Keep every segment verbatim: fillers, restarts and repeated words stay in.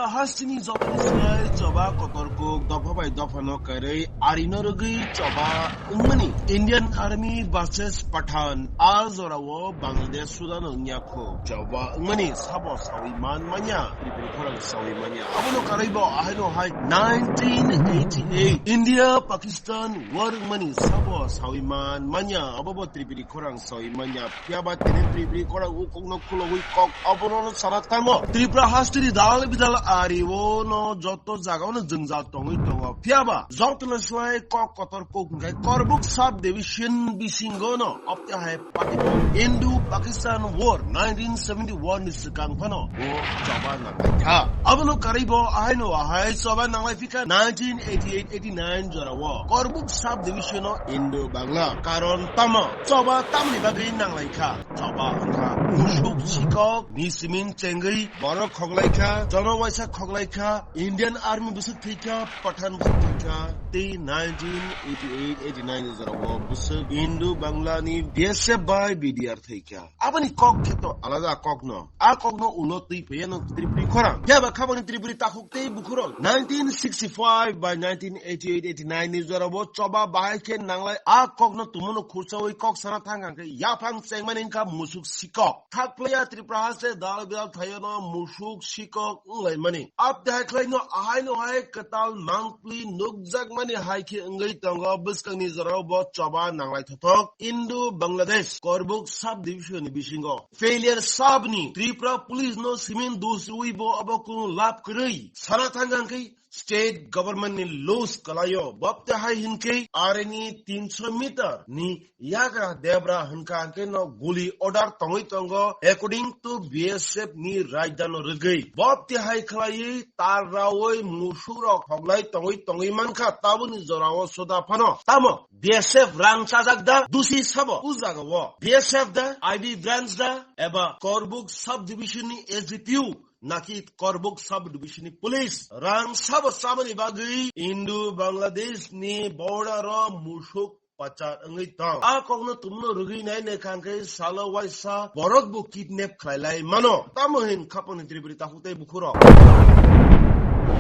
Hasteni jotoni slai choba kotor kuk dopha bai dopha no karwi ari no rwgwi choba wngmani Indian Army versus Pathan a jorao Bangladesh Sudan wngya kho. Choba wngmani sabo sawi man manya, Tripuri khorang sawi manya. Abono karwi bo ahaino hai nineteen eighty-eight India Pakistan war wngmani sabo sawi man manya. Abo bo Tripuri khorang sawi manya. Phiya ba tini Tripuri khorang ukuk no khulogwi kok abono sana thango. Tripura hasteni dal bidal ari o no joto jaga o no jwngjal tongwi tongo. Phiya ba joto no swlai kok kotor kok hwnkhe Korbuk sub division bisingo no opte hai party Indo Pakistan war nineteen seventy one ni swkang phano o choba nanglai kha. Abono karwi bo ahaino ahai choba nanglai phikha nineteen eighty eight eighty nine jorao Korbuk sub division o Indo Bangla. Karon tamo choba tamni bagwi nanglai kha. Choba wngkha musuk sikok ni simin chengwi borok khoklai kha, jono waisa khoklai kha, Indian Army bwswk thwi kha, Pathan bwswk thwi kha, tei nineteen eighty eight eighty nine ni jorao bwswk Hindu Bangla ni B S F bai B D R thwi kha. Aboni kok khe to alada kok no. A kok no ulo twi phaiya no Tripuri khorang. Phiya ba khabangni Tripuri takhuk tei bukhurok nineteen sixty five bai nineteen eighty eight eighty nine ni jorao choba bahai khe nanglai a kok no tumuno khursawi kok sana thang khe yaphang chengmani wngkha musuk sikok. Thak playa Tripura haste dal bidal thaio no musuk sikok wnglaimani. Abte hai khlai no ahai no hai kwtal mangpli nukjakmani hai khe wngwi tongo bwskangni jorao bo choba nanglai thothok Indo Bangladesh Korbuk sub division ni bisingo. Failure sabni Tripura police no simin duswi bo abo kunu lab kwrwi sana thang khe state government ni loss kalaio. Bapte hai hinkhe areni tinso meter ni yagra debra hinka hingke no guli order tongwi tongo according to B S F ni rajdano rwgwi. Bapte hai khlaiwi tar rawi musuk rok hoglai tongwi tongwi mankha tabuni jorao soda phano. Tamo B S F rang chajak da dusi sabo o jaga o B S F da I B branch da eba Korbuk sub division ni S D P O naki Korbuk sub division ni police rang sabo samani bagwi Hindu Bangladesh ni border o musuk pachar wngwi tong. A kokno tumno rwgwi nai nai kha hwnkhe salo waisa borok bo kidnap khlai lai mano. Tamo hin khapangni Tripuri takhuk tei bukhurok.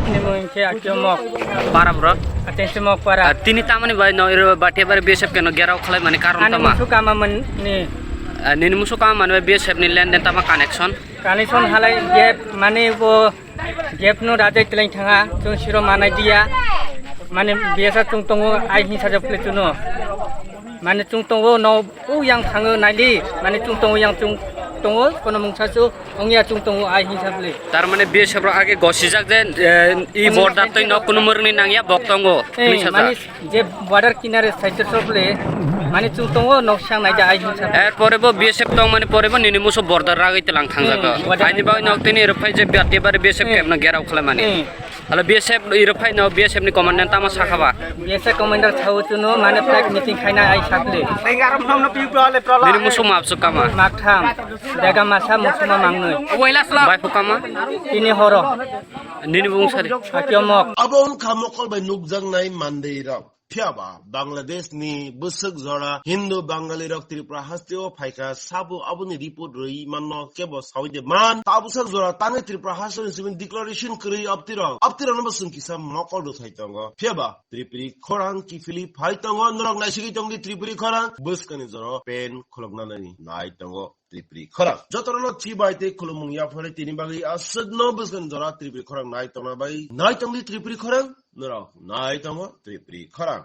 Nini mung khe Akio Mok. Para bro. Ateng se Mok para. Ah, tini tamani bai no iro bate bare B S F keno gerao khlai mani karon tama. Ani musu kama man ni. Ah, nini musu kama mani bai B S F ni lenden tama connection. Connection halai gap mani bo gap no rajai teleng thanga chung siro manai dia. Mani B S F chung tongo ai hinsa jok le chuno. Mani chung tongo no u yang thango naili. Mani chung tongo yang chung tongo kono mungsa chu ongya chung tongo ai hinsa le. Tar mane B S F rok age gosijak je, eh, i border twi no kuno murni nangya bok tongo. Eh, hinsa mani jak. Je border kinare side sokle, mane chung tongo nok sang naija ai hinsa. Er pore bo B S F tong mani pore bo nini muso border ragwi telang thangjago. Hmm, border. Aini bagwi nok tini rwphai je biati bare B S F Hmm. camp no gerao khlai mani. Hmm. Hala B S F i rwphai no B S F ni commandant tama sakha ba. B S F commander sao chuno mane flag meeting khaina ai sakle. Nini muso map sukama. Maktham. Dega masa muso ma mangnoi. Bai phukama. Tini horo. Nini bung sari. Akio Mok. Abo wngkha mokol bai nukjaknai mandirok. Phiya ba Bangladesh ni bwswk jora Hindu Bangali rok Tripura haste o phaikha sabo aboni report rwi manno kebo sawi de man. Tabwsak jora tangwi Tripura haste ni simi declaration kwrwi abtirok. Abtirok no bo chwng kisa mokol rwthai tongo. Phiya ba Tripuri khorang kiphilwi phai tongo. Norok naisigwi tongdi Tripuri khorang bwskani jora pen khuloknani nai tongo. Tripuri khorang. Jotono no chibai tei khulumung yaphare tini bagwi aswkno bwskang jora Tripuri khorang nai tongna bai. Nai tongdi Tripuri khorang, norok nai tongo Tripuri khorang.